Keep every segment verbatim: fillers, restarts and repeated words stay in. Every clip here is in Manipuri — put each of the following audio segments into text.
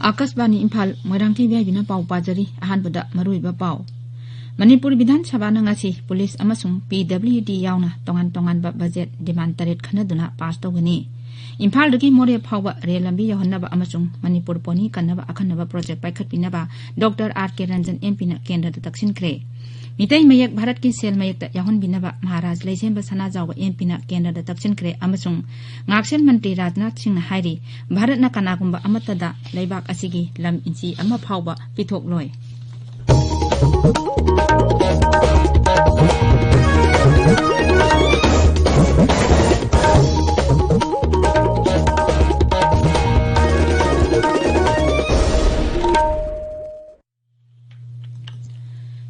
ꯑꯥꯀꯥꯁꯕꯥꯅꯤ ꯏꯝꯐꯥꯜ, ꯃꯣꯏꯔꯥꯡꯊꯦꯝ ꯌꯥꯏꯕꯤꯅ ꯄꯥꯎ ꯄꯥꯖꯔꯤ꯫ ꯑꯍꯥꯟꯕꯗ ꯃꯔꯨꯑꯣꯏꯕ ꯄꯥꯎ꯫ ꯃꯅꯤꯄꯨꯔ ꯕꯤꯙꯥꯟ ꯁꯚꯥꯅ ꯉꯁꯤ ꯄꯨꯂꯤꯁ ꯑꯃꯁꯨꯡ ꯄꯤ ꯗꯕ꯭ꯂꯤꯎ ꯗꯤ ꯌꯥꯎꯅ ꯇꯣꯉꯥꯟ ꯇꯣꯉꯥꯟꯕ ꯕꯖꯦꯠ ꯗꯤꯃꯥꯟ ꯇꯔꯦꯠ ꯈꯟꯅꯗꯨꯅ ꯄꯥꯁ ꯇꯧꯒꯅꯤ꯫ ꯏꯝꯐꯥꯜꯗꯒꯤ ꯃꯣꯔꯦ ꯐꯥꯎꯕ ꯔꯦꯜ ꯂꯝꯕꯤ ꯌꯧꯍꯟꯅꯕ ꯑꯃꯁꯨꯡ ꯃꯅꯤꯄꯨꯔ ꯄꯣꯅꯤ ꯀꯟꯅꯕ ꯑꯈꯟꯅꯕ ꯄ꯭ꯔꯣꯖꯦꯛ ꯄꯥꯏꯈꯠꯄꯤꯅꯕ ꯗꯣꯛꯇꯔ ꯑꯥꯔ ꯀꯦ ꯔꯟꯖꯟ ꯑꯦꯝ ꯄꯤꯅ ꯀꯦꯟꯗ꯭ꯔꯗ ꯇꯛꯁꯤꯟꯈ꯭ꯔꯦ꯫ ꯃꯤꯇꯩ ꯃꯌꯦꯛ ꯚꯥꯔꯠꯀꯤ ꯁꯦꯜ ꯃꯌꯦꯛꯇ ꯌꯥꯎꯍꯟꯕꯤꯅꯕ ꯃꯍꯥꯔꯥꯖ ꯂꯩꯁꯦꯝꯕ ꯁꯅꯥꯖꯥꯎꯕ ꯑꯦꯝ ꯄꯤꯅ ꯀꯦꯟꯗ꯭ꯔꯗ ꯇꯛꯁꯤꯟꯈ꯭ꯔꯦ ꯑꯃꯁꯨꯡ ꯉꯥꯛꯁꯦꯜ ꯃꯟꯇ꯭ꯔꯤ ꯔꯥꯖꯅꯥꯊ ꯁꯤꯡꯅ ꯍꯥꯏꯔꯤ, ꯚꯥꯔꯠꯅ ꯀꯅꯥꯒꯨꯝꯕ ꯑꯃꯠꯇꯗ ꯂꯩꯕꯥꯛ ꯑꯁꯤꯒꯤ ꯂꯝ ꯏꯟꯆꯤ ꯑꯃ ꯐꯥꯎꯕ ꯄꯤꯊꯣꯛꯂꯣꯏ꯫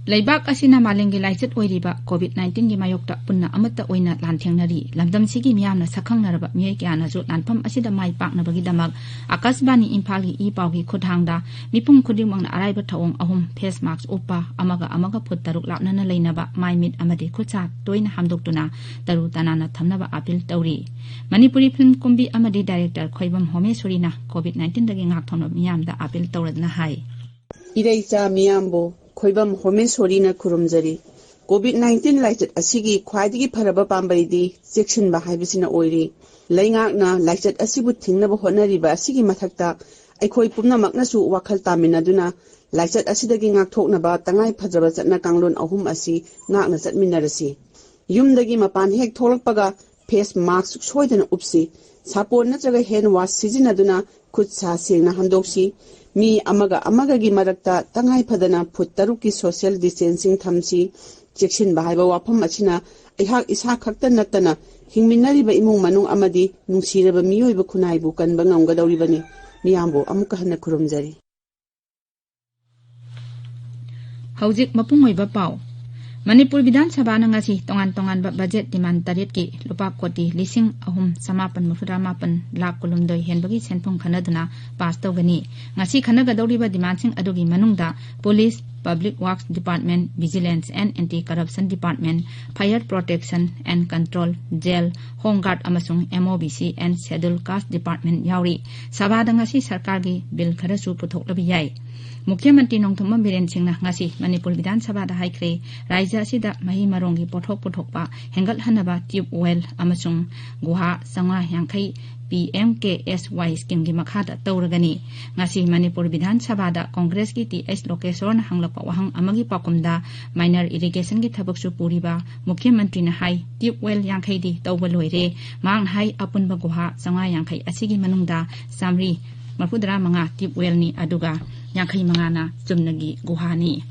ꯂꯩꯕꯥꯛ ꯑꯁꯤꯅ ꯃꯥꯂꯦꯝꯒꯤ ꯂꯥꯏꯆꯠ ꯑꯣꯏꯔꯤꯕ ꯀꯣꯚꯤꯗ ꯅꯥꯏꯟꯇꯤꯟꯒꯤ ꯃꯥꯌꯣꯛꯇ ꯄꯨꯟꯅ ꯑꯃꯠꯇ ꯑꯣꯏꯅ ꯂꯥꯟꯊꯦꯡꯅꯔꯤ꯫ ꯂꯝꯗꯝꯁꯤꯒꯤ ꯃꯤꯌꯥꯝꯅ ꯁꯛꯈꯪꯅꯔꯕ ꯃꯤꯑꯣꯏ ꯀꯌꯥꯅꯁꯨ ꯂꯥꯟꯐꯝ ꯑꯁꯤꯗ ꯃꯥꯏ ꯄꯥꯛꯅꯕꯒꯤꯗꯃꯛ ꯑꯥꯀꯥꯁꯕꯥꯅꯤ ꯏꯝꯐꯥꯜꯒꯤ ꯏ ꯄꯥꯎꯒꯤ ꯈꯨꯠꯊꯥꯡꯗ ꯃꯤꯄꯨꯝ ꯈꯨꯗꯤꯡꯃꯛꯅ ꯑꯔꯥꯏꯕ ꯊꯧꯑꯣꯡ ꯑꯍꯨꯝ, ꯐꯦꯁ ꯃꯥꯛꯁ ꯎꯞꯄ, ꯑꯃꯒ ꯑꯃꯒ ꯐꯨꯠ ꯇꯔꯨꯛ ꯂꯥꯞꯅꯅ ꯂꯩꯅꯕ, ꯃꯥꯏ ꯃꯤꯠ ꯑꯃꯗꯤ ꯈꯨꯠ ꯁꯥ ꯇꯣꯏꯅ ꯍꯥꯝꯗꯣꯛꯇꯨꯅ ꯇꯔꯨ ꯇꯅꯥꯟꯅ ꯊꯝꯅꯕ ꯑꯥꯄꯤꯜ ꯇꯧꯔꯤ꯫ ꯃꯅꯤꯄꯨꯔꯤ ꯐꯤꯂꯝ ꯀꯨꯝꯕꯤ ꯑꯃꯗꯤ ꯗꯥꯏꯔꯦꯛꯇꯔ ꯈꯣꯏꯕꯝ ꯍꯣꯃꯦꯁꯣꯔꯤꯅ ꯀꯣꯚꯤꯗ ꯅꯥꯏꯟꯇꯤꯟꯗꯒꯤ ꯉꯥꯛꯊꯣꯛꯅꯕ ꯃꯤꯌꯥꯝꯗ ꯑꯥꯄꯤꯜ ꯇꯧꯔꯗꯨꯅ ꯍꯥꯏ꯫ ꯏꯔꯩꯆꯥ ꯃꯤꯌꯥꯝꯕꯨ ꯈꯣꯏꯕꯝ ꯍꯣꯃꯦꯁꯣꯔꯤꯅ ꯈꯨꯔꯨꯝꯖꯔꯤ꯫ ꯀꯣꯚꯤꯗ ꯅꯥꯏꯟꯇꯤꯟ ꯂꯥꯏꯆꯠ ꯑꯁꯤꯒꯤ ꯈ꯭ꯋꯥꯏꯗꯒꯤ ꯐꯔꯕ ꯄꯥꯝꯕꯩꯗꯤ ꯆꯦꯛꯁꯤꯟꯕ ꯍꯥꯏꯕꯁꯤꯅ ꯑꯣꯏꯔꯤ꯫ ꯂꯩꯉꯥꯛꯅ ꯂꯥꯏꯆꯠ ꯑꯁꯤꯕꯨ ꯊꯤꯡꯅꯕ ꯍꯣꯠꯅꯔꯤꯕ ꯑꯁꯤꯒꯤ ꯃꯊꯛꯇ ꯑꯩꯈꯣꯏ ꯄꯨꯝꯅꯃꯛꯅꯁꯨ ꯋꯥꯈꯜ ꯇꯥꯃꯤꯟꯅꯗꯨꯅ ꯂꯥꯏꯆꯠ ꯑꯁꯤꯗꯒꯤ ꯉꯥꯛꯊꯣꯛꯅꯕ ꯇꯉꯥꯏ ꯐꯗ꯭ꯔꯕ ꯆꯠꯅ ꯀꯥꯡꯂꯣꯟ ꯑꯍꯨꯝ ꯑꯁꯤ ꯉꯥꯛꯅ ꯆꯠꯃꯤꯟꯅꯔꯁꯤ꯫ ꯌꯨꯝꯗꯒꯤ ꯃꯄꯥꯟ ꯍꯦꯛ ꯊꯣꯛꯂꯛꯄꯒ ꯐꯦꯁ ꯃꯥꯛꯁ ꯁꯣꯏꯗꯅ ꯎꯞꯁꯤ꯫ ꯁꯥꯄꯣꯟ ꯅꯠꯇ꯭ꯔꯒ ꯍꯦꯟ ꯋꯥꯁ ꯁꯤꯖꯤꯟꯅꯗꯨꯅ ꯈꯨꯠ ꯁꯥ ꯁꯦꯡꯅ ꯍꯟꯗꯣꯛꯁꯤ꯫ ꯃꯤ ꯑꯃꯒ ꯑꯃꯒꯒꯤ ꯃꯔꯛꯇ ꯇꯉꯥꯏ ꯐꯗꯅ ꯐꯨꯠ ꯇꯔꯨꯛꯀꯤ ꯁꯣꯁꯤꯌꯦꯜ ꯗꯤꯁꯇꯦꯟꯁꯤꯡ ꯊꯝꯁꯤ꯫ ꯆꯦꯛꯁꯤꯟꯕ ꯍꯥꯏꯕ ꯋꯥꯐꯝ ꯑꯁꯤꯅ ꯑꯩꯍꯥꯛ ꯏꯁꯥ ꯈꯛꯇ ꯅꯠꯇꯅ ꯍꯤꯡꯃꯤꯟꯅꯔꯤꯕ ꯏꯃꯨꯡ ꯃꯅꯨꯡ ꯑꯃꯗꯤ ꯅꯨꯡꯁꯤꯔꯕ ꯃꯤꯑꯣꯏꯕ ꯈꯨꯟꯅꯥꯏꯕꯨ ꯀꯟꯕ ꯉꯝꯒꯗꯧꯔꯤꯕꯅꯤ꯫ ꯃꯤꯌꯥꯝꯕꯨ ꯑꯃꯨꯛꯀ ꯍꯟꯅ ꯈꯨꯔꯨꯝꯖꯔꯤ꯫ ꯍꯧꯖꯤꯛ ꯃꯄꯨꯡ ꯑꯣꯏꯕ ꯄꯥꯎ꯫ ꯃꯅꯤꯄꯨꯔ ꯕꯤꯙꯥꯟ ꯁꯚꯥꯅ ꯉꯁꯤ ꯇꯣꯉꯥꯟ ꯇꯣꯉꯥꯟꯕ ꯕꯖꯦꯠ ꯗꯤꯃꯥꯟ ꯇꯔꯦꯠꯀꯤ ꯂꯨꯄꯥ ꯀꯣꯇꯤ ꯂꯤꯁꯤꯡ ꯑꯍꯨꯝ ꯆꯃꯥꯄꯟ ꯃꯔꯤꯐꯨꯇꯔꯥ ꯃꯥꯄꯟ ꯂꯥꯈ ꯀꯨꯟꯍꯨꯝꯗꯣꯏ ꯍꯦꯟꯕꯒꯤ ꯁꯦꯟꯐꯝ ꯈꯟꯅꯗꯨꯅ ꯄꯥꯁ ꯇꯧꯒꯅꯤ꯫ ꯉꯁꯤ ꯈꯟꯅꯒꯗꯧꯔꯤꯕ ꯗꯤꯃꯥꯟꯁꯤꯡ ꯑꯗꯨꯒꯤ ꯃꯅꯨꯡꯗ police, Public Works Department, Vigilance and Anti Corruption Department, Fire Protection and Control, Jail, Home Guard ꯑꯃꯁꯨꯡ M O B C and Schedule Caste Department ꯌꯥꯎꯔꯤ꯫ ꯁꯚꯥꯗ ꯉꯁꯤ ꯁꯔꯀꯥꯔꯒꯤ ꯕꯤꯜ ꯈꯔꯁꯨ ꯄꯨꯊꯣꯛꯂꯕ ꯌꯥꯏ꯫ ꯃꯨꯈ꯭ꯌ ꯃꯟꯇ꯭ꯔꯤ ꯅꯣꯡꯊꯣꯝꯕꯝ ꯕꯤꯔꯦꯟ ꯁꯤꯡꯅ ꯉꯁꯤ ꯃꯅꯤꯄꯨꯔ ꯕꯤꯙꯥꯟ ꯁꯚꯥꯗ ꯍꯥꯏꯈ꯭ꯔꯦ, ꯔꯥꯖ꯭ꯌ ꯑꯁꯤꯗ ꯃꯍꯩ ꯃꯔꯣꯡꯒꯤ ꯄꯣꯠꯊꯣꯛ ꯄꯨꯊꯣꯛꯄ ꯍꯦꯟꯒꯠꯍꯟꯅꯕ ꯇ꯭ꯌꯨꯕ ꯋꯦꯜ ꯑꯃꯁꯨꯡ ꯒꯨꯍꯥ ꯆꯥꯝꯃꯉꯥ ꯌꯥꯡꯈꯩ P M K S Y scheme ꯒꯤ ꯃꯈꯥꯗ ꯇꯧꯔꯒꯅꯤ꯫ ꯉꯁꯤ ꯃꯅꯤꯄꯨꯔ ꯕꯤꯙꯥꯟ ꯁꯚꯥꯗ ꯀꯣꯡꯒ꯭ꯔꯦꯁꯀꯤ T H ꯂꯣꯀꯦꯁꯣꯔꯅ ꯍꯪꯂꯛꯄ ꯋꯥꯍꯪ ꯑꯃꯒꯤ ꯄꯥꯎꯈꯨꯝꯗ minor irrigation ꯒꯤ ꯊꯕꯛꯁꯨ ꯄꯨꯔꯤꯕ ꯃꯨꯈ꯭ꯌ ꯃꯟꯇ꯭ꯔꯤꯅ ꯍꯥꯏ, ꯇ꯭ꯌꯨꯕ ꯋꯦꯜ ꯌꯥꯡꯈꯩꯗꯤ ꯇꯧꯕ ꯂꯣꯏꯔꯦ꯫ ꯃꯍꯥꯛꯅ ꯍꯥꯏ, ꯑꯄꯨꯟꯕ ꯒꯨꯍꯥ ꯆꯥꯝꯃꯉꯥ ꯌꯥꯡꯈꯩ ꯑꯁꯤꯒꯤ ꯃꯅꯨꯡꯗ ꯆꯥꯝꯃꯔꯤ ꯃꯔꯤꯐꯨꯇꯔꯥ ꯃꯉꯥ ꯇ꯭ꯌꯨꯕ ꯋꯦꯜꯅꯤ, ꯑꯗꯨꯒ ꯌꯥꯡꯈꯩ ꯃꯉꯥꯅ ꯆꯨꯝꯅꯒꯤ ꯒꯨꯍꯥꯅꯤ꯫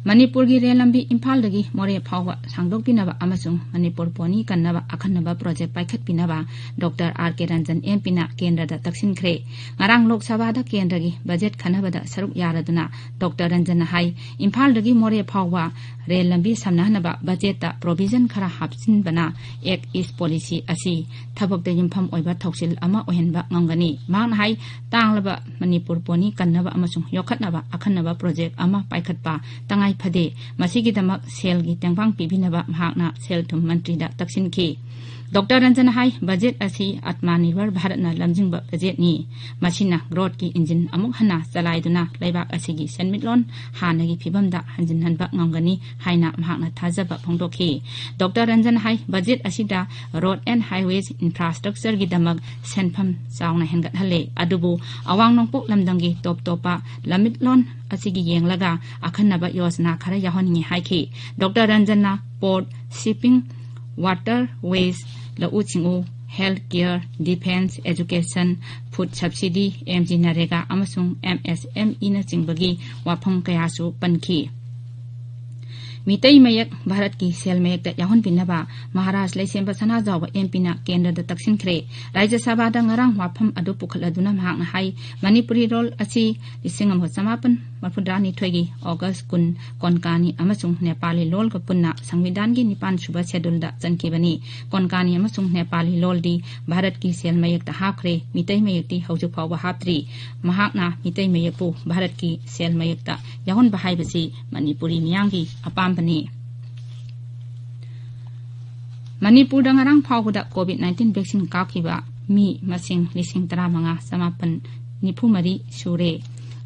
ꯃꯅꯤꯄꯨꯔꯒꯤ ꯔꯦꯜ ꯂꯝꯕꯤ ꯏꯝꯐꯥꯜꯗꯒꯤ ꯃꯣꯔꯦ ꯐꯥꯎꯕ ꯁꯥꯡꯗꯣꯛꯄꯤꯅꯕ ꯑꯃꯁꯨꯡ ꯃꯅꯤꯄꯨꯔ ꯄꯣꯅꯤ ꯀꯟꯅꯕ ꯑꯈꯟꯅꯕ ꯄ꯭ꯔꯣꯖꯦꯛ ꯄꯥꯏꯈꯠꯄꯤꯅꯕ ꯗꯣꯛꯇꯔ ꯑꯥꯔ ꯀꯦ ꯔꯟꯖꯟ ꯑꯦꯝ ꯄꯤꯅ ꯀꯦꯟꯗ꯭ꯔꯗ ꯇꯛꯁꯤꯟꯈ꯭ꯔꯦ꯫ ꯉꯔꯥꯡ ꯂꯣꯛ ꯁꯚꯥꯗ ꯀꯦꯟꯗ꯭ꯔꯒꯤ ꯕꯖꯦꯠ ꯈꯟꯅꯕꯗ ꯁꯔꯨꯛ ꯌꯥꯔꯗꯨꯅ ꯗꯣꯛꯇꯔ ꯔꯟꯖꯟꯅ ꯍꯥꯏ, ꯏꯝꯐꯥꯜꯗꯒꯤ ꯃꯣꯔꯦ ꯐꯥꯎꯕ ꯔꯦꯜ ꯂꯝꯕꯤ ꯁꯝꯅꯍꯟꯅꯕ ꯕꯖꯦꯠꯇ ꯄ꯭ꯔꯣꯚꯤꯖꯟ ꯈꯔ ꯍꯥꯞꯆꯤꯟꯕꯅ Act East Policy ꯑꯁꯤ ꯊꯕꯛꯇ ꯌꯨꯝꯐꯝ ꯑꯣꯏꯕ ꯊꯧꯁꯤꯜ ꯑꯃ ꯑꯣꯏꯍꯟꯕ ꯉꯝꯒꯅꯤ꯫ ꯃꯍꯥꯛꯅ ꯍꯥꯏ, ꯇꯥꯡꯂꯕ ꯃꯅꯤꯄꯨꯔ ꯄꯣꯅꯤ ꯀꯟꯅꯕ ꯑꯃꯁꯨꯡ ꯌꯣꯛꯈꯠꯅꯕ ꯑꯈꯟꯅꯕ ꯄ꯭ꯔꯣꯖꯦꯛ ꯑꯃ ꯄꯥꯏꯈꯠꯄ ꯇꯉꯥꯏ ꯐꯗꯦ꯫ ꯃꯁꯤꯒꯤꯗꯃꯛ ꯁꯦꯜꯒꯤ ꯇꯦꯡꯕꯥꯡ ꯄꯤꯕꯤꯅꯕ ꯃꯍꯥꯛꯅ ꯁꯦꯜ ꯊꯨꯝ ꯃꯟꯇ꯭ꯔꯤꯗ ꯇꯛꯁꯤꯟꯈꯤ꯫ ꯗꯣꯛꯇꯔ ꯔꯟꯖꯟꯅ ꯍꯥꯏ, ꯕꯖꯦꯠ ꯑꯁꯤ ꯑꯥꯇꯃꯅꯤꯔꯚꯔ ꯚꯥꯔꯠꯅ ꯂꯝꯖꯤꯡꯕ ꯕꯖꯦꯠꯅꯤ꯫ ꯃꯁꯤꯅ ꯒ꯭ꯔꯣꯠꯀꯤ ꯏꯟꯖꯤꯟ ꯑꯃꯨꯛ ꯍꯟꯅ ꯆꯂꯥꯏꯗꯨꯅ ꯂꯩꯕꯥꯛ ꯑꯁꯤꯒꯤ ꯁꯦꯟꯃꯤꯠꯂꯣꯟ ꯍꯥꯟꯅꯒꯤ ꯐꯤꯕꯝꯗ ꯍꯟꯖꯤꯟꯍꯟꯕ ꯉꯝꯒꯅꯤ ꯍꯥꯏꯅ ꯃꯍꯥꯛꯅ ꯊꯥꯖꯕ ꯐꯣꯡꯗꯣꯛꯈꯤ꯫ ꯗꯣꯛꯇꯔ ꯔꯟꯖꯟꯅ ꯍꯥꯏ, ꯕꯖꯦꯠ ꯑꯁꯤꯗ Road and Highways Infrastructure ꯒꯤꯗꯃꯛ ꯁꯦꯟꯐꯝ ꯆꯥꯎꯅ ꯍꯦꯟꯒꯠꯍꯜꯂꯦ, ꯑꯗꯨꯕꯨ ꯑꯋꯥꯡ ꯅꯣꯡꯄꯣꯛ ꯂꯝꯗꯝꯒꯤ ꯇꯣꯞ ꯇꯣꯞꯄ ꯂꯝꯃꯤꯠꯂꯣꯟ ꯑꯁꯤꯒꯤ ꯌꯦꯡꯂꯒ ꯑꯈꯟꯅꯕ ꯌꯣꯖꯅꯥ ꯈꯔ ꯌꯥꯎꯍꯟꯅꯤꯡꯏ ꯍꯥꯏꯈꯤ꯫ ꯗꯣꯛꯇꯔ ꯔꯟꯖꯟꯅ port, shipping, waterways, ꯂꯧꯎ ꯁꯤꯡꯎ, health care, defence, education, food subsidy, M G NREGA ꯑꯃꯁꯨꯡ M S M E ꯅꯆꯤꯡꯕꯒꯤ ꯋꯥꯐꯝ ꯀꯌꯥꯁꯨ ꯄꯟꯈꯤ꯫ ꯃꯤꯇꯩ ꯃꯌꯦꯛ ꯚꯥꯔꯠꯀꯤ ꯁꯦꯜ ꯃꯌꯦꯛꯇ ꯌꯥꯎꯍꯟꯕꯤꯅꯕ ꯃꯍꯥꯔꯥꯖ ꯂꯩꯁꯦꯝꯕ ꯁꯅꯥꯖꯥꯎꯕ ꯑꯦꯝ ꯄꯤꯅ ꯀꯦꯟꯗ꯭ꯔꯗ ꯇꯛꯁꯤꯟꯈ꯭ꯔꯦ꯫ ꯔꯥꯖ꯭ꯌ ꯁꯚꯥꯗ ꯉꯔꯥꯡ ꯋꯥꯐꯝ ꯑꯗꯨ ꯄꯨꯈꯠꯂꯗꯨꯅ ꯃꯍꯥꯛꯅ ꯍꯥꯏ, ꯃꯅꯤꯄꯨꯔꯤ ꯂꯣꯜ ꯑꯁꯤ ꯂꯤꯁꯤꯡ ꯑꯃꯒ ꯆꯃꯥꯄꯟ ꯃꯔꯐꯨꯇꯔꯥꯅꯤꯊꯣꯏꯒꯤ ꯑꯣꯒꯁ ꯀꯨꯟ ꯀꯣꯟꯀꯥꯅꯤ ꯑꯃꯁꯨꯡ ꯅꯦꯄꯥꯂꯤ ꯂꯣꯜꯒ ꯄꯨꯟꯅ ꯁꯪꯕꯤꯙꯥꯟꯒꯤ ꯅꯤꯄꯥꯟ ꯁꯨꯕ ꯁꯦꯗꯨꯜꯗ ꯆꯟꯈꯤꯕꯅꯤ꯫ ꯀꯣꯟꯀꯥꯅꯤ ꯑꯃꯁꯨꯡ ꯅꯦꯄꯥꯂꯤ ꯂꯣꯜꯗꯤ ꯚꯥꯔꯠꯀꯤ ꯁꯦꯜ ꯃꯌꯦꯛꯇ ꯍꯥꯞꯈ꯭ꯔꯦ, ꯃꯤꯇꯩ ꯃꯌꯦꯛꯇꯤ ꯍꯧꯖꯤꯛ ꯐꯥꯎꯕ ꯍꯥꯞꯇ꯭ꯔꯤ꯫ ꯃꯍꯥꯛꯅ ꯃꯤꯇꯩ ꯃꯌꯦꯛꯄꯨ ꯚꯥꯔꯠꯀꯤ ꯁꯦꯜ ꯃꯌꯦꯛꯇ ꯌꯥꯎꯍꯟꯕ ꯍꯥꯏꯕꯁꯤ ꯃꯅꯤꯄꯨꯔꯤ ꯃꯤꯌꯥꯝꯒꯤ ꯑꯄꯥꯝꯕꯅꯤ꯫ ꯃꯅꯤꯄꯨꯔꯗ ꯉꯔꯥꯡ ꯐꯥꯎꯕꯗ ꯀꯣꯚꯤꯗ ꯅꯥꯏꯟꯇꯤꯟ ꯚꯦꯛꯁꯤꯟ ꯀꯥꯞꯈꯤꯕ ꯃꯤ ꯃꯁꯤꯡ ꯂꯤꯁꯤꯡ ꯇꯔꯥꯃꯉꯥ ꯆꯃꯥꯄꯟ ꯅꯤꯐꯨ ꯃꯔꯤ ꯁꯨꯔꯦ꯫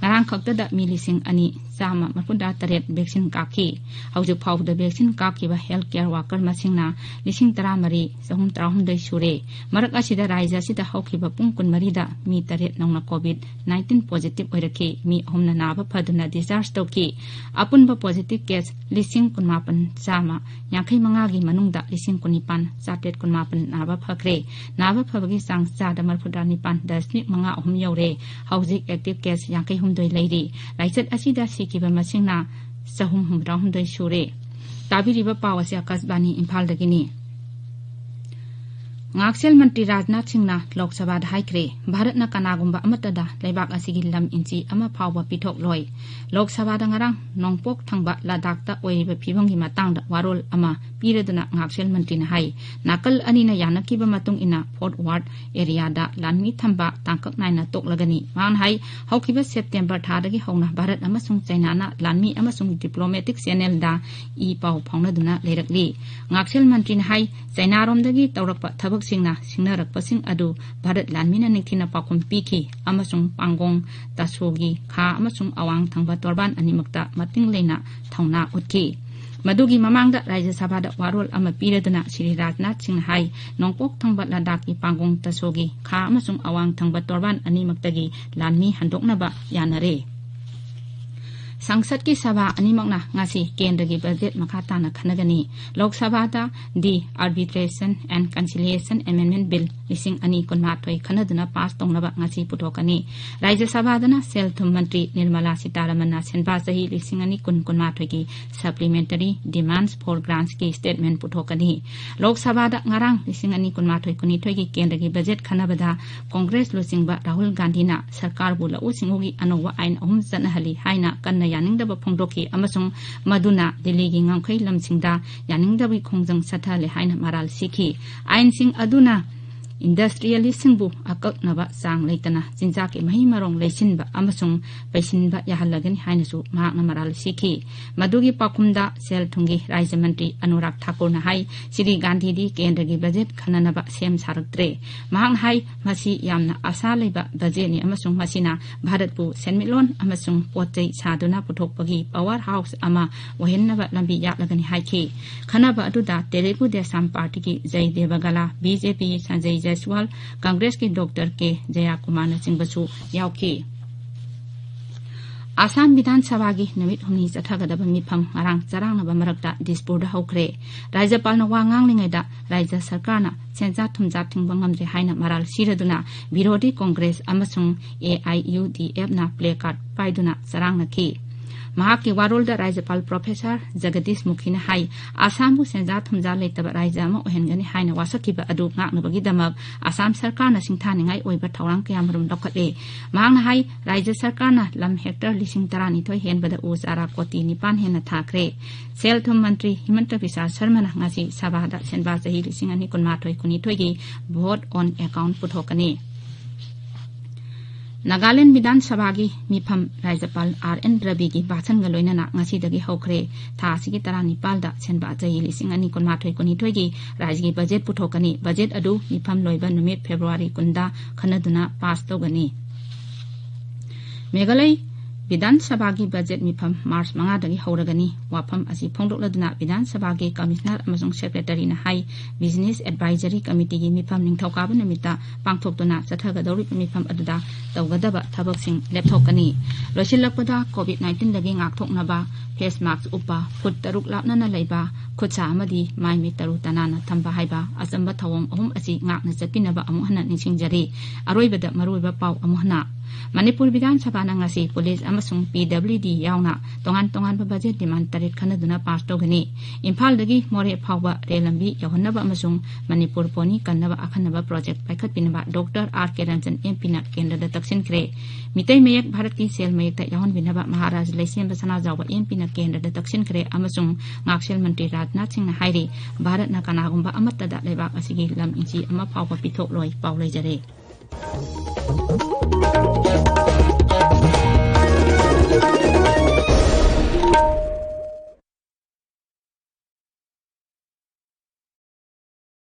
ꯉꯔꯥꯡ ꯈꯛꯇꯗ ꯃꯤ ꯂꯤꯁꯤꯡ ꯑꯅꯤ ꯆꯥꯝꯃ ꯃꯔꯐꯨꯇꯔꯥ ꯇꯔꯦꯠ ꯚꯦꯛꯁꯤꯟ ꯀꯥꯞꯈꯤ꯫ ꯍꯧꯖꯤꯛ ꯐꯥꯎꯕꯗ ꯚꯦꯛꯁꯤꯟ ꯀꯥꯞꯈꯤꯕ ꯍꯦꯜꯊ ꯀꯦꯌꯔ ꯋꯥꯀꯔ ꯃꯁꯤꯡꯅ ꯂꯤꯁꯤꯡ ꯇꯔꯥꯃꯔꯤ ꯆꯍꯨꯝ ꯇꯔꯥꯍꯨꯝꯗꯣꯏ ꯁꯨꯔꯦ꯫ ꯃꯔꯛ ꯑꯁꯤꯗ ꯔꯥꯖ꯭ꯌ ꯑꯁꯤꯗ ꯍꯧꯈꯤꯕ ꯄꯨꯡ ꯀꯨꯟꯃꯔꯤꯗ ꯃꯤ ꯇꯔꯦꯠ ꯅꯧꯅ ꯀꯣꯚꯤꯗ ꯅꯥꯏꯟꯇꯤꯟ ꯄꯣꯖꯤꯇꯤꯚ ꯑꯣꯏꯔꯛꯈꯤ꯫ ꯃꯤ ꯑꯍꯨꯝꯅ ꯅꯥꯕ ꯐꯗꯨꯅ ꯗꯤꯁꯆꯥꯔꯖ ꯇꯧꯈꯤ꯫ ꯑꯄꯨꯟꯕ ꯄꯣꯖꯤꯇꯤꯚ ꯀꯦꯁ ꯂꯤꯁꯤꯡ ꯀꯨꯟꯃꯥꯄꯟ ꯆꯥꯝꯃ ꯌꯥꯡꯈꯩ ꯃꯉꯥꯒꯤ ꯃꯅꯨꯡꯗ ꯂꯤꯁꯤꯡ ꯀꯨꯟꯅꯤꯄꯥꯟ ꯆꯥꯇ꯭ꯔꯦꯠ ꯀꯨꯟꯃꯥꯄꯟ ꯅꯥꯕ ꯐꯈ꯭ꯔꯦ꯫ ꯅꯥꯕ ꯐꯕꯒꯤ ꯆꯥꯡ ꯆꯥꯗ ꯃꯔꯐꯨꯇꯔꯥ ꯅꯤꯄꯥꯟ ꯗꯁꯃꯤꯛ ꯃꯉꯥ ꯑꯍꯨꯝ ꯌꯧꯔꯦ꯫ ꯍꯧꯖꯤꯛ ꯑꯦꯛꯇꯤꯚ ꯀꯦꯁ ꯌꯥꯡꯈꯩ ꯍꯨꯝꯗꯣꯏ ꯂꯩꯔꯤ꯫ ꯂꯥꯏꯆꯠ ꯑꯁꯤꯗ ꯁꯤꯈꯤꯕ ꯃꯁꯤꯡꯅ ꯆꯍꯨꯝ ꯍꯨꯝꯐꯨꯇꯔꯥ ꯍꯨꯝꯗꯣꯏ ꯁꯨꯔꯦ꯫ ꯇꯥꯕꯤꯔꯤꯕ ꯄꯥꯎ ꯑꯁꯤ ꯑꯥꯀꯥꯁꯕꯥꯅꯤ ꯏꯝꯐꯥꯜꯗꯒꯤꯅꯤ꯫ ꯉꯥꯛꯁꯦꯜ ꯃꯟꯇ꯭ꯔꯤ ꯔꯥꯖꯅꯥꯊ ꯁꯤꯡꯅ ꯂꯣꯛ ꯁꯚꯥꯗ ꯍꯥꯏꯈ꯭ꯔꯦ, ꯚꯥꯔꯠꯅ ꯀꯅꯥꯒꯨꯝꯕ ꯑꯃꯠꯇꯗ ꯂꯩꯕꯥꯛ ꯑꯁꯤꯒꯤ ꯂꯝ ꯏꯟꯆꯤ ꯑꯃ ꯐꯥꯎꯕ ꯄꯤꯊꯣꯛꯂꯣꯏ꯫ ꯂꯣꯛ ꯁꯚꯥꯗ ꯉꯔꯥꯡ ꯅꯣꯡꯄꯣꯛ ꯊꯪꯕ ꯂꯗꯥꯈꯇ ꯑꯣꯏꯔꯤꯕ ꯐꯤꯕꯝꯒꯤ ꯃꯇꯥꯡꯗ ꯋꯥꯔꯣꯜ ꯑꯃ ꯄꯤꯔꯗꯨꯅ ꯉꯥꯛꯁꯦꯜ ꯃꯟꯇ꯭ꯔꯤꯅ ꯍꯥꯏ, ꯅꯥꯀꯜ ꯑꯅꯤꯅ ꯌꯥꯅꯈꯤꯕ ꯃꯇꯨꯡ ꯏꯟꯅ ꯐꯣꯔꯠ ꯋꯥꯔꯠ ꯑꯦꯔꯤꯌꯥꯗ ꯂꯥꯟꯃꯤ ꯊꯝꯕ ꯇꯥꯡꯀꯛ ꯅꯥꯏꯅ ꯇꯣꯛꯂꯒꯅꯤ꯫ ꯃꯥꯅ ꯍꯥꯏ, ꯍꯧꯈꯤꯕ ꯁꯦꯞꯇꯦꯝꯕꯔ ꯊꯥꯗꯒꯤ ꯍꯧꯅ ꯚꯥꯔꯠ ꯑꯃꯁꯨꯡ ꯆꯩꯅꯥꯅ ꯂꯥꯟꯃꯤ ꯑꯃꯁꯨꯡ ꯗꯤꯄ꯭ꯂꯣꯃꯦꯇꯤꯛ ꯆꯦꯅꯦꯜꯗ ꯏ ꯄꯥꯎ ꯐꯥꯎꯅꯗꯨꯅ ꯂꯩꯔꯛꯂꯤ꯫ ꯉꯥꯛꯁꯦꯜ ꯃꯟꯇ꯭ꯔꯤꯅ ꯍꯥꯏ, ꯆꯩꯅꯥꯔꯣꯝꯗꯒꯤ ꯇꯧꯔꯛꯄ ꯊꯕꯛꯁꯤꯡꯅ ꯁꯤꯡꯅꯔꯛꯄꯁꯤꯡ ꯑꯗꯨ ꯚꯥꯔꯠ ꯂꯥꯟꯃꯤꯅ ꯅꯤꯡꯊꯤꯅ ꯄꯥꯎꯈꯨꯝ ꯄꯤꯈꯤ ꯑꯃꯁꯨꯡ ꯄꯥꯡꯒꯣꯡ ꯇꯁꯣꯒꯤ ꯈꯥ ꯑꯃꯁꯨꯡ ꯑꯋꯥꯡ ꯊꯪꯕ ꯇꯣꯔꯕꯥꯟ ꯑꯅꯤꯃꯛꯇ ꯃꯇꯤꯡ ꯂꯩꯅ ꯊꯧꯅꯥ ꯎꯠꯈꯤ꯫ ꯃꯗꯨꯒꯤ ꯃꯃꯥꯡꯗ ꯔꯥꯖ꯭ꯌ ꯁꯚꯥꯗ ꯋꯥꯔꯣꯜ ꯑꯃ ꯄꯤꯔꯗꯨꯅ ꯁ꯭ꯔꯤ ꯔꯥꯖꯅꯥꯊ ꯁꯤꯡꯅ ꯍꯥꯏ, ꯅꯣꯡꯄꯣꯛ ꯊꯪꯕ ꯂꯗꯥꯈꯀꯤ ꯄꯥꯡꯒꯣꯡ ꯇꯁꯣꯒꯤ ꯈꯥ ꯑꯃꯁꯨꯡ ꯑꯋꯥꯡ ꯊꯪꯕ ꯇꯣꯔꯕꯥꯟ ꯑꯅꯤꯃꯛꯇꯒꯤ ꯂꯥꯟꯃꯤ ꯍꯟꯗꯣꯛꯅꯕ ꯌꯥꯅꯔꯦ꯫ ꯁꯪꯁꯠꯀꯤ ꯁꯚꯥ ꯑꯅꯤꯃꯛꯅ ꯉꯁꯤ ꯀꯦꯟꯗ꯭ꯔꯒꯤ ꯕꯖꯦꯠ ꯃꯈꯥ ꯇꯥꯅ ꯈꯟꯅꯒꯅꯤ꯫ ꯂꯣꯛ ꯁꯚꯥꯗ The Arbitration and Conciliation Amendment Bill ꯂꯤꯁꯤꯡ ꯑꯅꯤ ꯀꯨꯟꯃꯥꯊꯣꯏ ꯈꯟꯅꯗꯨꯅ ꯄꯥꯁ ꯇꯧꯅꯕ ꯉꯁꯤ ꯄꯨꯊꯣꯛꯀꯅꯤ꯫ ꯔꯥꯖ꯭ꯌ ꯁꯚꯥꯗꯅ ꯁꯦꯜ ꯊꯨꯝ ꯃꯟꯇ꯭ꯔꯤ ꯅꯤꯔꯃꯂꯥ ꯁꯤꯇꯥꯔꯥꯃꯟꯅ ꯁꯦꯟꯕꯥ ꯆꯍꯤ ꯂꯤꯁꯤꯡ ꯑꯅꯤ ꯀꯨꯟ ꯀꯨꯟꯃꯥꯊꯣꯏꯒꯤ Supplementary Demands for Grants ꯀꯤ statement ꯄꯨꯊꯣꯛꯀꯅꯤ꯫ ꯂꯣꯛ ꯁꯚꯥꯗ ꯉꯔꯥꯡ ꯂꯤꯁꯤꯡ ꯑꯅꯤ ꯀꯨꯟꯃꯥꯊꯣꯏ ꯀꯨꯟꯅꯤꯊꯣꯏꯒꯤ ꯀꯦꯟꯗ꯭ꯔꯒꯤ ꯕꯖꯦꯠ ꯈꯟꯅꯕꯗ ꯀꯣꯡꯒ꯭ꯔꯦꯁ ꯂꯨꯆꯤꯡꯕ ꯔꯥꯍꯨꯜ ꯒꯥꯟꯙꯤꯅ ꯁꯔꯀꯥꯔꯕꯨ ꯂꯧꯎ ꯁꯤꯡꯎꯒꯤ ꯑꯅꯧꯕ ꯑꯥꯏꯟ ꯑꯍꯨꯝ ꯆꯠꯅꯍꯜꯂꯤ ꯍꯥꯏꯅ ꯀꯟꯅ ꯌꯥꯅꯤꯡꯗꯕ ꯐꯣꯡꯗꯣꯛꯈꯤ ꯑꯃꯁꯨꯡ ꯃꯗꯨꯅ ꯗꯤꯜꯂꯤꯒꯤ ꯉꯝꯈꯩ ꯂꯝꯁꯤꯡꯗ ꯌꯥꯅꯤꯡꯗꯕꯒꯤ ꯈꯣꯡꯖꯪ ꯆꯠꯊꯍꯜꯂꯦ ꯍꯥꯏꯅ ꯃꯔꯥꯜ ꯁꯤꯈꯤ꯫ ꯑꯥꯏꯟꯁꯤꯡ ꯑꯗꯨꯅ industrialistꯁꯤꯡꯕꯨ ꯑꯀꯛꯅꯕ ꯆꯥꯡ ꯂꯩꯇꯅ ꯆꯤꯟꯖꯥꯛꯀꯤ ꯃꯍꯩ ꯃꯔꯣꯡ ꯂꯩꯁꯤꯟꯕ ꯑꯃꯁꯨꯡ ꯄꯩꯁꯤꯟꯕ ꯌꯥꯍꯜꯂꯒꯅꯤ ꯍꯥꯏꯅꯁꯨ ꯃꯍꯥꯛꯅ ꯃꯔꯥꯜ ꯁꯤꯈꯤ꯫ ꯃꯗꯨꯒꯤ ꯄꯥꯎꯈꯨꯝꯗ ꯁꯦꯜ ꯊꯨꯝꯒꯤ ꯔꯥꯖ꯭ꯌ ꯃꯟꯇ꯭ꯔꯤ ꯑꯅꯨꯔꯥꯒ ꯊꯥꯀꯨꯔꯅ ꯍꯥꯏ, ꯁ꯭ꯔꯤ ꯒꯥꯟꯙꯤꯗꯤ ꯀꯦꯟꯗ꯭ꯔꯒꯤ ꯕꯖꯦꯠ ꯈꯟꯅꯅꯕ ꯁꯦꯝ ꯁꯥꯔꯛꯇ꯭ꯔꯦ꯫ ꯃꯍꯥꯛꯅ ꯍꯥꯏ, ꯃꯁꯤ ꯌꯥꯝꯅ ꯑꯥꯁꯥ ꯂꯩꯕ ꯕꯖꯦꯠꯅꯤ ꯑꯃꯁꯨꯡ ꯃꯁꯤꯅ ꯚꯥꯔꯠꯄꯨ ꯁꯦꯟꯃꯤꯠꯂꯣꯟ ꯑꯃꯁꯨꯡ ꯄꯣꯠ ꯆꯩ ꯁꯥꯗꯨꯅ ꯄꯨꯊꯣꯛꯄꯒꯤ power house ꯑꯃ ꯑꯣꯏꯍꯟꯅꯕ ꯂꯝꯕꯤ ꯌꯥꯠꯂꯒꯅꯤ ꯍꯥꯏꯈꯤ꯫ ꯈꯟꯅꯕ ꯑꯗꯨꯗ ꯇꯦꯂꯨꯒꯨ ꯗꯦꯁꯝ ꯄꯥꯔꯇꯤꯒꯤ ꯖꯩ ꯗꯦꯕꯒꯂꯥ, ꯕꯤ ꯖꯦ ꯄꯤ ꯁꯟꯖꯌ ꯖꯥꯏꯁꯋꯥꯜ, ꯀꯪꯒ꯭ꯔꯦꯁꯀꯤ ꯗꯣꯛꯇꯔ ꯀꯦ ꯖꯌꯥꯀꯨꯃꯥꯔꯅꯆꯤꯡꯕꯁꯨ ꯌꯥꯎꯈꯤ꯫ ꯑꯁꯥꯝ ꯕꯤꯙꯥꯟ ꯁꯚꯥꯒꯤ ꯅꯨꯃꯤꯠ ꯍꯨꯝꯅꯤ ꯆꯠꯊꯒꯗꯕ ꯃꯤꯐꯝ ꯉꯔꯥꯡ ꯆꯔꯥꯡꯅꯕ ꯃꯔꯛꯇ ꯗꯤꯁꯄꯨꯔꯗ ꯍꯧꯈ꯭ꯔꯦ꯫ ꯔꯥꯖ꯭ꯌꯄꯥꯜꯅ ꯋꯥ ꯉꯥꯡꯂꯤꯉꯩꯗ ꯔꯥꯖ꯭ꯌ ꯁꯔꯀꯥꯔꯅ ꯁꯦꯟꯖꯥ ꯊꯨꯝꯖꯥ ꯊꯤꯡꯕ ꯉꯝꯗ꯭ꯔꯦ ꯍꯥꯏꯅ ꯃꯔꯥꯜ ꯁꯤꯔꯗꯨꯅ ꯕꯤꯔꯣꯙꯤ ꯀꯣꯡꯒ꯭ꯔꯦꯁ ꯑꯃꯁꯨꯡ A I U D ꯑꯦꯐꯅ placard ꯄꯥꯏꯗꯨꯅ ꯆꯔꯥꯡꯅꯈꯤ꯫ ꯃꯍꯥꯛꯀꯤ ꯋꯥꯔꯣꯜꯗ ꯔꯥꯖ꯭ꯌꯄꯥꯜ ꯄ꯭ꯔꯣꯐꯦꯁꯔ ꯖꯒꯗꯤꯁ ꯃꯨꯈꯤꯅ ꯍꯥꯏ, ꯑꯁꯥꯝꯕꯨ ꯁꯦꯟꯖꯥ ꯊꯨꯝꯖꯥ ꯂꯩꯇꯕ ꯔꯥꯖ꯭ꯌ ꯑꯃ ꯑꯣꯏꯍꯟꯒꯅꯤ ꯍꯥꯏꯅ ꯋꯥꯁꯛꯈꯤꯕ ꯑꯗꯨ ꯉꯥꯛꯅꯕꯒꯤꯗꯃꯛ ꯑꯁꯥꯝ ꯁꯔꯀꯥꯔꯅ ꯁꯤꯡꯊꯥꯅꯤꯡꯉꯥꯏ ꯑꯣꯏꯕ ꯊꯧꯔꯥꯡ ꯀꯌꯥꯃꯔꯨꯝ ꯂꯧꯈꯠꯂꯦ꯫ ꯃꯍꯥꯛꯅ ꯍꯥꯏ, ꯔꯥꯖ꯭ꯌ ꯁꯔꯀꯥꯔꯅ ꯂꯝ hectare ꯂꯤꯁꯤꯡ ꯇꯔꯥꯅꯤꯊꯣꯏ ꯍꯦꯟꯕꯗ ꯎ ꯆꯥꯔꯥ ꯀꯣꯇꯤ ꯅꯤꯄꯥꯟ ꯍꯦꯟꯅ ꯊꯥꯈ꯭ꯔꯦ꯫ ꯁꯦꯜ ꯊꯨꯝ ꯃꯟꯇ꯭ꯔꯤ ꯍꯤꯃꯟꯇ ꯕꯤꯁ꯭ꯋ ꯁꯔꯃꯅ ꯉꯁꯤ ꯁꯚꯥꯗ ꯁꯦꯟꯕꯥ ꯆꯍꯤ ꯂꯤꯁꯤꯡ ꯑꯅꯤ ꯀꯨꯟꯃꯥꯊꯣꯏ ꯀꯨꯟꯅꯤꯊꯣꯏꯒꯤ vote on account ꯄꯨꯊꯣꯛꯀꯅꯤ꯫ ꯅꯥꯒꯥꯂꯦꯟ ꯕꯤꯙꯥꯟ ꯁꯚꯥꯒꯤ ꯃꯤꯐꯝ ꯔꯥꯖ꯭ꯌꯄꯥꯜ ꯑꯥꯔ ꯑꯦꯟ ꯔꯕꯤꯒꯤ ꯚꯥꯁꯟꯒ ꯂꯣꯏꯅꯅ ꯉꯁꯤꯗꯒꯤ ꯍꯧꯈ꯭ꯔꯦ꯫ ꯊꯥ ꯑꯁꯤꯒꯤ ꯇꯔꯥꯅꯤꯄꯥꯜꯗ ꯁꯦꯟꯕꯥ ꯆꯍꯤ ꯂꯤꯁꯤꯡ ꯑꯅꯤ ꯀꯨꯟꯃꯥꯊꯣꯏ ꯀꯨꯟꯅꯤꯊꯣꯏꯒꯤ ꯔꯥꯖ꯭ꯌꯒꯤ ꯕꯖꯦꯠ ꯄꯨꯊꯣꯛꯀꯅꯤ꯫ ꯕꯖꯦꯠ ꯑꯗꯨ ꯃꯤꯐꯝ ꯂꯣꯏꯕ ꯅꯨꯃꯤꯠ ꯐꯦꯕ꯭ꯔꯨꯋꯥꯔꯤ ꯀꯨꯟꯗ ꯈꯟꯅꯗꯨꯅ ꯄꯥꯁ ꯇꯧꯒꯅꯤ꯫ ꯃꯦꯘꯥꯂꯌ ꯕꯤꯙꯥꯟ ꯁꯚꯥꯒꯤ ꯕꯖꯦꯠ ꯃꯤꯐꯝ ꯃꯥꯔꯆ ꯃꯉꯥꯗꯒꯤ ꯍꯧꯔꯒꯅꯤ꯫ ꯋꯥꯐꯝ ꯑꯁꯤ ꯐꯣꯡꯗꯣꯛꯂꯗꯨꯅ ꯕꯤꯙꯥꯟ ꯁꯚꯥꯒꯤ ꯀꯃꯤꯁꯅꯔ ꯑꯃꯁꯨꯡ ꯁꯦꯀ꯭ꯔꯦꯇꯔꯤꯅ ꯍꯥꯏ, ꯕꯤꯖꯤꯅꯦꯁ ꯑꯦꯗꯚꯥꯏꯖꯔꯤ ꯀꯃꯤꯇꯤꯒꯤ ꯃꯤꯐꯝ ꯅꯤꯡꯊꯧꯀꯥꯕ ꯅꯨꯃꯤꯠꯇ ꯄꯥꯡꯊꯣꯛꯇꯨꯅ ꯆꯠꯊꯒꯗꯧꯔꯤꯕ ꯃꯤꯐꯝ ꯑꯗꯨꯗ ꯇꯧꯒꯗꯕ ꯊꯕꯛꯁꯤꯡ ꯂꯦꯞꯊꯣꯛꯀꯅꯤ꯫ ꯂꯣꯏꯁꯤꯜꯂꯛꯄꯗ, ꯀꯣꯚꯤꯗ ꯅꯥꯏꯟꯇꯤꯟꯗꯒꯤ ꯉꯥꯛꯊꯣꯛꯅꯕ ꯐꯦꯁ ꯃꯥꯛꯁ ꯎꯞꯄ, ꯐꯨꯠ ꯇꯔꯨꯛ ꯂꯥꯞꯅꯅ ꯂꯩꯕ, ꯈꯨꯠꯁꯥ ꯑꯃꯗꯤ ꯃꯥꯏ ꯃꯤꯠ ꯇꯔꯨ ꯇꯅꯥꯟꯅ ꯊꯝꯕ ꯍꯥꯏꯕ ꯑꯆꯝꯕ ꯊꯧꯑꯣꯡ ꯑꯍꯨꯝ ꯑꯁꯤ ꯉꯥꯛꯅ ꯆꯠꯄꯤꯅꯕ ꯑꯃꯨꯛ ꯍꯟꯅ ꯅꯤꯡꯁꯤꯡꯖꯔꯤ꯫ ꯑꯔꯣꯏꯕꯗ ꯃꯔꯨꯑꯣꯏꯕ ꯄꯥꯎ ꯑꯃꯨꯛ ꯍꯟꯅ꯫ ꯃꯅꯤꯄꯨꯔ ꯕꯤꯙꯥꯟ ꯁꯚꯥꯅ ꯉꯁꯤ ꯄꯨꯂꯤꯁ ꯑꯃꯁꯨꯡ ꯄꯤ ꯗꯕ꯭ꯂꯤꯎ ꯗꯤ ꯌꯥꯎꯅ ꯇꯣꯉꯥꯟ ꯇꯣꯉꯥꯟꯕ ꯕꯖꯦꯠ ꯗꯤꯃꯥꯟ ꯇꯔꯦꯠ ꯈꯟꯅꯗꯨꯅ ꯄꯥꯁ ꯇꯧꯒꯅꯤ꯫ ꯏꯝꯐꯥꯜꯗꯒꯤ ꯃꯣꯔꯦ ꯐꯥꯎꯕ ꯔꯦꯜ ꯂꯝꯕꯤ ꯌꯧꯍꯟꯅꯕ ꯑꯃꯁꯨꯡ ꯃꯅꯤꯄꯨꯔ ꯄꯣꯅꯤ ꯀꯟꯅꯕ ꯑꯈꯟꯅꯕ ꯄ꯭ꯔꯣꯖꯦꯛ ꯄꯥꯏꯈꯠꯄꯤꯅꯕ ꯗꯣꯛꯇꯔ ꯑꯥꯔ ꯀꯦ ꯔꯟꯖꯟ ꯑꯦꯝ ꯄꯤꯅ ꯀꯦꯟꯗ꯭ꯔꯗ ꯇꯛꯁꯤꯟꯈ꯭ꯔꯦ꯫ ꯃꯤꯇꯩ ꯃꯌꯦꯛ ꯚꯥꯔꯠꯀꯤ ꯁꯦꯜ ꯃꯌꯦꯛꯇ ꯌꯥꯎꯍꯟꯕꯤꯅꯕ ꯃꯍꯥꯔꯥꯖ ꯂꯩꯁꯦꯝꯕ ꯁꯅꯥꯖꯥꯎꯕ ꯑꯦꯝ ꯄꯤꯅ ꯀꯦꯟꯗ꯭ꯔꯗ ꯇꯛꯁꯤꯟꯈ꯭ꯔꯦ ꯑꯃꯁꯨꯡ ꯉꯥꯛꯁꯦꯜ ꯃꯟꯇ꯭ꯔꯤ ꯔꯥꯖꯅꯥꯊ ꯁꯤꯡꯅ ꯍꯥꯏꯔꯤ, ꯚꯥꯔꯠꯅ ꯀꯅꯥꯒꯨꯝꯕ ꯑꯃꯠꯇꯗ ꯂꯩꯕꯥꯛ ꯑꯁꯤꯒꯤ ꯂꯝ ꯏꯟꯆꯤ ꯑꯃ ꯐꯥꯎꯕ ꯄꯤꯊꯣꯛꯂꯣꯏ꯫ ꯄꯥꯎ ꯂꯩꯖꯔꯦ꯫